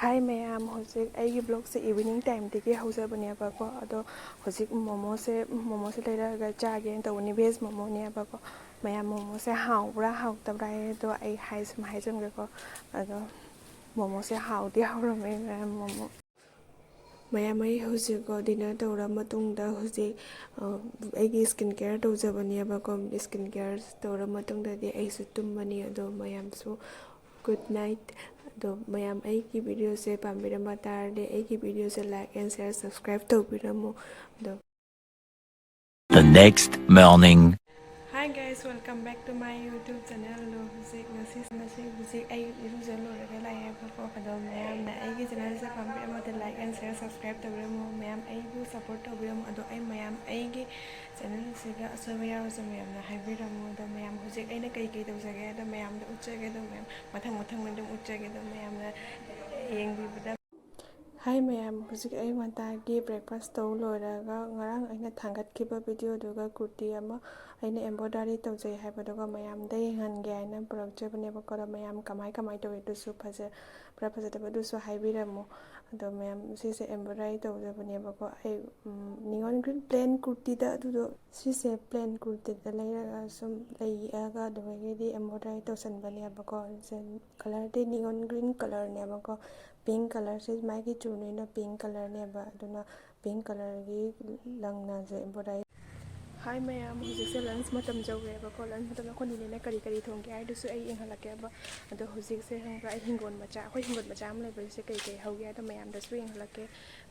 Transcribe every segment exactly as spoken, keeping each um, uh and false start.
ꯍꯥꯏ ꯃꯌꯥꯝ, ꯍꯧꯖꯤꯛ ꯑꯩꯒꯤ ꯕ꯭ꯂꯣꯛꯁꯦ ꯏꯚꯤꯅꯤꯡ ꯇꯥꯏꯝꯗꯒꯤ ꯍꯧꯖꯕꯅꯦꯕꯀꯣ꯫ ꯑꯗꯣ ꯍꯧꯖꯤꯛ ꯃꯣꯃꯣꯁꯦ, ꯃꯣꯃꯣꯁꯦ ꯂꯩꯔꯛꯑꯒ ꯆꯥꯒꯦꯅ ꯇꯧꯕꯅꯤ, ꯚꯦꯖ ꯃꯣꯃꯣꯅꯦꯕꯀꯣ꯫ ꯃꯌꯥꯝ, ꯃꯣꯃꯣꯁꯦ ꯍꯥꯎꯕ꯭ꯔꯥ ꯍꯥꯎꯇꯕ꯭ꯔꯥ ꯍꯥꯏꯗꯣ ꯑꯩ ꯍꯥꯏ-, ꯁꯨꯝ ꯍꯥꯏꯖꯟꯒꯦꯀꯣ꯫ ꯑꯗꯣ ꯃꯣꯃꯣꯁꯦ ꯍꯥꯎꯗꯤ ꯍꯥꯎꯔꯝꯃꯦ ꯃꯌꯥꯝ, ꯃꯣꯃꯣ꯫ ꯃꯌꯥꯝ, ꯑꯩ ꯍꯧꯖꯤꯛꯀꯣ ꯗꯤꯅꯔ ꯇꯧꯔ ꯃꯇꯨꯡꯗ ꯍꯧꯖꯤꯛ, ꯑ, ꯑꯩꯒꯤ ꯁ꯭ꯀꯤꯟ ꯀꯦꯌꯔ ꯇꯧꯖꯕꯅꯦꯕꯀꯣ꯫ ꯁ꯭ꯀꯤꯟ ꯀꯦꯌꯔ ꯇꯧꯔ ꯃꯇꯨꯡꯗꯗꯤ ꯑꯩꯁꯨ ꯇꯨꯝꯃꯅꯤ꯫ ꯑꯗꯣ ꯃꯌꯥꯝꯁꯨ ꯒꯨꯗ ꯅꯥꯏꯠ꯫ ꯑꯗꯣ ꯃꯌꯥꯝ, ꯑꯩꯒꯤ ꯚꯤꯗꯤꯑꯣꯁꯦ ꯄꯥꯝꯕꯤꯔꯝꯕ ꯇꯥꯔꯗꯤ ꯑꯩꯒꯤ ꯚꯤꯗꯤꯑꯣꯁꯦ like and share, subscribe ꯇꯧꯕꯤꯔꯝꯃꯨ꯫ ꯑꯗꯣ The next morning. Hi guys, welcome back to my YouTube channel. ꯑꯗꯣ ꯍꯧꯖꯤꯛ ꯉꯁꯤ, ꯉꯁꯤ ꯍꯧꯖꯤꯛ ꯑꯩ ꯏꯔꯨꯖ ꯂꯣꯏꯔꯒ ꯂꯥꯛꯑꯦꯕꯀꯣ꯫ ꯑꯗꯣ ꯃꯌꯥꯝꯅ ꯑꯩꯒꯤ ꯆꯦꯅꯦꯜꯁꯦ ꯄꯥꯝꯕꯤꯔꯝꯃꯗꯤ like and share, subscribe ꯇꯧꯕꯤꯔꯝꯃꯣ꯫ ꯃꯌꯥꯝ ꯑꯩꯕꯨ ꯁꯞꯄꯣꯔꯠ ꯇꯧꯕꯤꯔꯝꯃꯣ꯫ ꯑꯗꯣ ꯑꯩ ꯃꯌꯥꯝ ꯑꯩꯒꯤ ꯆꯦꯅꯦꯜꯁꯤꯗ ꯑꯁꯣꯏꯕ ꯌꯥꯎꯔꯁꯨ ꯃꯌꯥꯝꯅ ꯍꯥꯏꯕꯤꯔꯝꯃꯣ꯫ ꯑꯗꯣ ꯃꯌꯥꯝ ꯍꯧꯖꯤꯛ ꯑꯩꯅ ꯀꯩꯀꯩ ꯇꯧꯖꯒꯦ ꯑꯗꯣ ꯃꯌꯥꯝꯗ ꯎꯠꯆꯒꯦ꯫ ꯑꯗꯣ ꯃꯌꯥꯝ ꯃꯊꯪ ꯃꯊꯪ ꯑꯗꯨꯝ ꯎꯠꯆꯒꯦ꯫ ꯑꯗꯣ ꯃꯌꯥꯝꯅ ꯌꯦꯡꯕꯤꯕꯗ ꯍꯥꯏ ꯃꯌꯥꯝ, ꯍꯧꯖꯤꯛ ꯑꯌꯨꯛ ꯉꯟꯇꯥꯒꯤ ꯕ꯭ꯔꯦꯛꯐꯥꯁ ꯇꯧ ꯂꯣꯏꯔꯒ ꯉꯔꯥꯡ ꯑꯩꯅ ꯊꯥꯡꯒꯠꯈꯤꯕ ꯚꯤꯗꯤꯑꯣꯗꯨꯒ ꯀꯨꯔꯇꯤ ꯑꯃ ꯑꯩꯅ ꯑꯦꯝꯕ꯭ꯔꯣꯏꯗꯔꯤ ꯇꯧꯖꯩ ꯍꯥꯏꯕꯗꯨꯒ ꯃꯌꯥꯝꯗ ꯌꯦꯡꯍꯟꯒꯦ ꯍꯥꯏꯅ ꯄꯨꯔꯛꯆꯕꯅꯦꯕꯀꯣ꯫ ꯑꯗꯣ ꯃꯌꯥꯝ ꯀꯃꯥꯏ ꯀꯃꯥꯏ ꯇꯧꯋꯤ ꯑꯗꯨꯁꯨ ꯐꯖꯕ꯭ꯔꯥ ꯐꯖꯗꯕ ꯑꯗꯨꯁꯨ ꯍꯥꯏꯕꯤꯔꯝꯃꯨ꯫ ꯑꯗꯣ ꯃꯌꯥꯝ, ꯁꯤꯁꯦ ꯑꯦꯝꯕ꯭ꯔꯣꯏꯗꯔꯤ ꯇꯧꯖꯕꯅꯦꯕꯀꯣ꯫ ꯑꯩ, ꯎꯝ, neon green plain ꯀꯨꯔꯇꯤꯗ ꯑꯗꯨꯗꯣ, ꯁꯤꯁꯦ ꯄ꯭ꯂꯦꯟ ꯀꯨꯔꯇꯤꯗ ꯂꯩꯔꯒ ꯁꯨꯝ ꯂꯩ ꯌꯦꯛꯑꯒ ꯑꯗꯨꯗꯒꯤꯗꯤ ꯑꯦꯝꯕ꯭ꯔꯣꯏꯗꯔꯤ ꯇꯧꯁꯟꯕꯅꯦꯕꯀꯣ꯫ ꯁꯦ ꯀꯂꯔꯗꯤ neon green ꯀꯂꯔꯅꯦꯕꯀꯣ꯫ ꯄꯤꯡ ꯀꯂꯔꯁꯦ ꯃꯥꯒꯤ ꯆꯨꯅꯤꯅ ꯄꯤꯡ ꯀꯂꯔꯅꯦꯕ꯫ ꯑꯗꯨꯅ ꯄꯤꯡ ꯀꯂꯔꯒꯤ ꯂꯪꯅꯁꯦ ꯕꯣꯔꯥꯏ꯫ ꯍꯥꯏ ꯃꯌꯥꯝ, ꯍꯧꯖꯤꯛꯁꯦ ꯂꯟꯁ ꯃꯇꯝ ꯌꯧꯔꯦꯕꯀꯣ꯫ ꯂꯟꯁ ꯃꯇꯝꯗ ꯑꯩꯈꯣꯏ ꯅꯤꯅꯦꯅ ꯀꯔꯤ ꯀꯔꯤ ꯊꯣꯡꯒꯦ ꯍꯥꯏꯗꯨꯁꯨ ꯑꯩ ꯌꯦꯡꯍꯜꯂꯛꯀꯦꯕ꯫ ꯑꯗꯣ ꯍꯧꯖꯤꯛꯁꯦ ꯈꯪꯕ꯭ꯔꯥ, ꯑꯩ ꯍꯤꯡꯒꯣꯜ ꯃꯆꯥ, ꯑꯩꯈꯣꯏ ꯍꯤꯡꯒꯣꯜ ꯃꯆꯥ ꯑꯃ ꯂꯩꯕꯁꯦ ꯀꯩ ꯀꯩ ꯍꯧꯒꯦ ꯍꯥꯏꯗꯣ ꯃꯌꯥꯝꯗꯁꯨ ꯌꯦꯡꯍꯜꯂꯛꯀꯦ꯫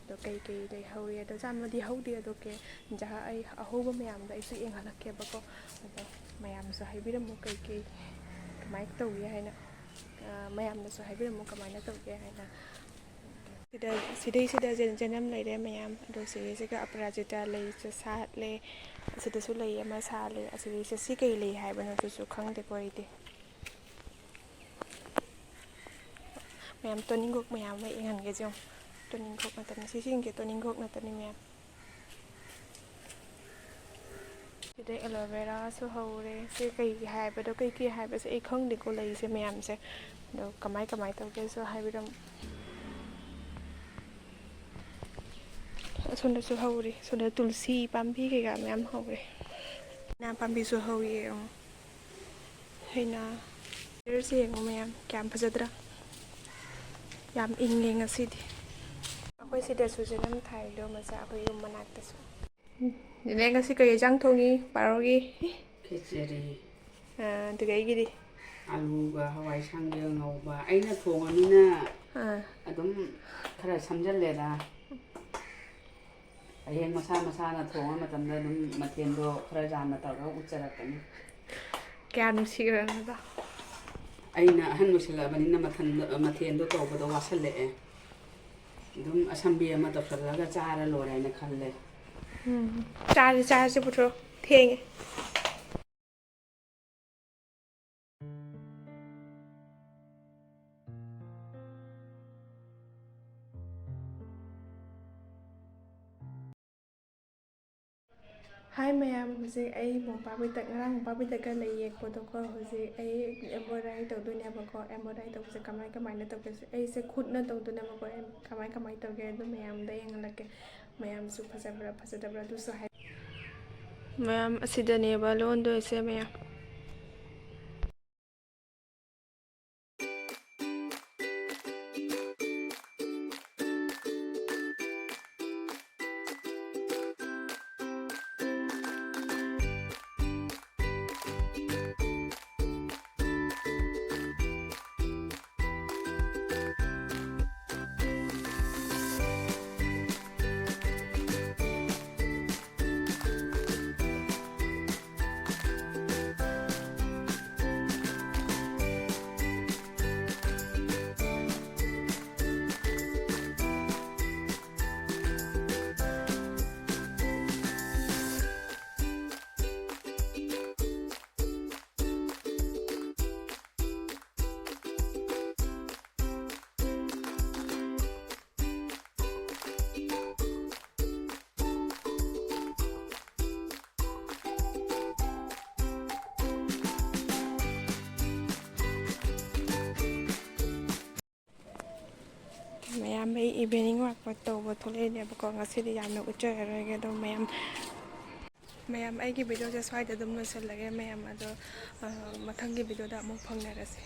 ꯑꯗꯣ ꯀꯩ ꯀꯩ ꯂꯩꯍꯧꯔꯤ ꯑꯗꯣ, ꯌꯥꯝꯅꯗꯤ ꯍꯧꯗꯦ꯫ ꯑꯗꯣ ꯀꯦ, ꯖꯒꯥ ꯑꯩ ꯑꯍꯧꯕ ꯃꯌꯥꯝꯗꯣ ꯑꯩꯁꯨ ꯌꯦꯡꯍꯜꯂꯛꯀꯦꯕꯀꯣ꯫ ꯑꯗꯣ ꯃꯌꯥꯝꯅꯁꯨ ꯍꯥꯏꯕꯤꯔꯝꯃꯨ ꯀꯩ ꯀꯩ ꯀꯃꯥꯏꯅ ꯇꯧꯒꯦ ꯍꯥꯏꯅ꯫ ꯑ, ꯃꯌꯥꯝꯅꯁꯨ ꯍꯥꯏꯕꯤꯔꯝꯃꯨ ꯀꯃꯥꯏꯅ ꯇꯧꯒꯦ ꯍꯥꯏꯅ꯫ ꯁꯤꯗ, ꯁꯤꯗꯩꯁꯤꯗ ꯖꯦ-, ꯖꯦꯅꯝ ꯂꯩꯔꯦ ꯃꯌꯥꯝ꯫ ꯑꯗꯣ ꯁꯤꯗꯩꯁꯤꯒ ꯑꯄꯔꯥꯖꯤꯇꯥ ꯂꯩꯁꯦ ꯁꯥꯠꯂꯦ꯫ ꯑꯁꯤꯗꯁꯨ ꯂꯩ ꯑꯃ ꯁꯥꯠꯂꯦ꯫ ꯑꯁꯤꯗꯩꯁꯦ ꯁꯤ ꯀꯩ ꯂꯩ ꯍꯥꯏꯕꯅꯣ ꯑꯗꯨꯁꯨ ꯈꯪꯗꯦꯀꯣ ꯑꯩꯗꯤ꯫ ꯃꯌꯥꯝ ꯇꯣꯅꯤꯡꯈꯣꯛ ꯃꯌꯥꯝ ꯑꯃ ꯌꯦꯡꯍꯟꯒꯦ ꯌꯦꯡꯉꯨ꯫ ꯇꯣꯅꯤꯡꯈꯣꯛ ꯉꯥꯛꯇꯅꯤ꯫ ꯁꯤꯁꯤꯡꯁꯦ ꯇꯣꯅꯤꯡꯈꯣꯛ ꯉꯥꯛꯇꯅꯤ ꯃꯌꯥꯝ꯫ ꯁꯤꯗ ꯑꯦꯂꯣꯚꯦꯔꯥꯁꯨ ꯍꯧꯔꯦ꯫ ꯁꯤ ꯀꯩꯒꯤ ꯍꯥꯏꯕꯗꯣ, ꯀꯩꯒꯤ ꯍꯥꯏꯕꯁꯦ ꯑꯩ ꯈꯪꯗꯦꯀꯣ ꯂꯩꯁꯦ ꯃꯌꯥꯝꯁꯦ꯫ ꯑꯗꯣ ꯀꯃꯥꯏ ꯀꯃꯥꯏ ꯇꯧꯒꯦꯁꯨ ꯍꯥꯏꯕꯤꯔꯝꯃꯨ꯫ ꯑꯁꯣꯝꯗꯁꯨ ꯍꯧꯔꯤ꯫ ꯑꯁꯣꯝꯗ ꯇꯨꯜꯁꯤ ꯄꯥꯝꯕꯤ ꯀꯩꯀꯥ ꯃꯌꯥꯝ ꯍꯧꯔꯦ꯫ ꯍꯩꯅꯥ ꯄꯥꯝꯕꯤꯁꯨ ꯍꯧꯔꯤ, ꯌꯦꯡꯉꯣ꯫ ꯍꯩꯅꯥ꯫ Weatherꯁꯦ ꯌꯦꯡꯉꯣ ꯃꯌꯥꯝ, ꯀꯌꯥꯝ ꯐꯖꯗ꯭ꯔꯥ? ꯌꯥꯝ ꯏꯪꯉꯦ ꯉꯁꯤꯗꯤ꯫ ꯑꯩꯈꯣꯏ ꯁꯤꯗꯁꯨ ꯖꯅꯝ ꯊꯥꯏꯗꯣ ꯃꯆꯥ, ꯑꯩꯈꯣꯏ ꯌꯨꯝ ꯃꯅꯥꯛꯇꯁꯨ꯫ ꯅꯦꯅꯦ, ꯉꯁꯤ ꯀꯔꯤ ꯌꯦꯟꯖꯥꯡ ꯊꯣꯡꯉꯤ ꯕꯥꯔꯣꯒꯤ? ꯈꯦꯆꯔꯤ꯫ ꯑꯥ, ꯑꯗꯨꯒ ꯑꯩꯒꯤꯗꯤ? ꯑꯂꯨꯒ ꯍꯋꯥꯏ ꯑꯁꯥꯡꯕꯤꯒ ꯉꯧꯕ꯫ ꯑꯩꯅ ꯊꯣꯡꯉꯃꯤꯅ ꯑꯥ꯫ ꯑꯗꯨꯝ ꯈꯔ ꯁꯝꯖꯜꯂꯦꯗ꯫ ꯍꯌꯦꯡ ꯃꯁꯥ ꯃꯁꯥꯅ ꯊꯣꯡꯕ ꯃꯇꯝꯗ ꯑꯗꯨꯝ ꯃꯊꯦꯜꯗꯣ ꯈꯔ ꯌꯥꯝꯅ ꯇꯧꯔꯒ ꯎꯠꯆꯔꯛꯀꯅꯤ꯫ ꯀꯌꯥ ꯅꯨꯡꯁꯤꯈ꯭ꯔꯕꯗꯣ꯫ ꯑꯩꯅ ꯑꯍꯟ ꯑꯣꯏꯁꯤꯜꯂꯛꯑꯕꯅꯤꯅ ꯃꯊꯟꯗ-, ꯃꯊꯦꯜꯗꯣ ꯇꯧꯕꯗꯣ ꯋꯥꯁꯜꯂꯛꯑꯦ꯫ ꯑꯗꯨꯝ ꯑꯁꯝꯕꯤ ꯑꯃ ꯇꯧꯁꯜꯂꯒ ꯆꯥꯔ ꯂꯣꯏꯔꯦ ꯍꯥꯏꯅ ꯈꯜꯂꯦ꯫ ꯎꯝ꯫ ꯆꯥꯔꯁꯤ, ꯆꯥꯔꯁꯤ, ꯄꯨꯊꯣꯔꯛꯑꯣ꯫ ꯊꯦꯡꯉꯦ꯫ ꯍꯥꯏ ꯃꯌꯥꯝ, ꯍꯧꯖꯤꯛ ꯑꯩ ꯃꯣꯝꯄꯥꯛ ꯐꯤꯗꯛ, ꯉꯔꯥꯡ ꯃꯣꯝꯄꯥꯛ ꯐꯤꯗꯛꯀ ꯂꯩ ꯌꯦꯛꯄꯗꯣꯀꯣ, ꯍꯧꯖꯤꯛ ꯑꯩ embroidery ꯇꯧꯗꯣꯏꯅꯦꯕꯀꯣ꯫ Embroidery ꯇꯧꯕꯁꯦ ꯀꯃꯥꯏ ꯀꯃꯥꯏꯅ ꯇꯧꯒꯦꯁꯦ, ꯑꯩꯁꯦ ꯈꯨꯠꯅ ꯇꯧꯗꯣꯏꯅꯦꯕꯀꯣ꯫ ꯑꯩ ꯀꯃꯥꯏ ꯀꯃꯥꯏꯅ ꯇꯧꯒꯦ ꯑꯗꯨ ꯃꯌꯥꯝꯗ ꯌꯦꯡꯍꯜꯂꯛꯀꯦ꯫ ꯃꯌꯥꯝꯁꯨ ꯐꯖꯕ꯭ꯔꯥ ꯐꯖꯗꯕ꯭ꯔꯥ ꯑꯗꯨꯁꯨ ꯍꯥꯏ꯫ ꯃꯌꯥꯝ ꯑꯁꯤꯗꯅꯦꯕ ꯂꯣꯟꯗꯣꯏꯁꯦ ꯃꯌꯥꯝ꯫ ꯑꯌꯥꯝꯕ evening walk ꯇꯧꯕ ꯊꯣꯛꯂꯛꯏꯅꯦꯕꯀꯣ꯫ ꯉꯁꯤꯗꯤ ꯌꯥꯝꯅ ꯎꯠꯆꯔꯔꯣꯏꯒꯦ꯫ ꯑꯗꯣ ꯃꯌꯥꯝ, ꯃꯌꯥꯝ, ꯑꯩꯒꯤ videoꯁꯦ ꯁ꯭ꯋꯥꯏꯗ ꯑꯗꯨꯝ ꯂꯣꯏꯁꯤꯜꯂꯒꯦ꯫ ꯃꯌꯥꯝ ꯑꯗꯣ, ꯑ, ꯃꯊꯪꯒꯤ videoꯗ ꯑꯃꯨꯛ ꯐꯪꯅꯔꯁꯦ꯫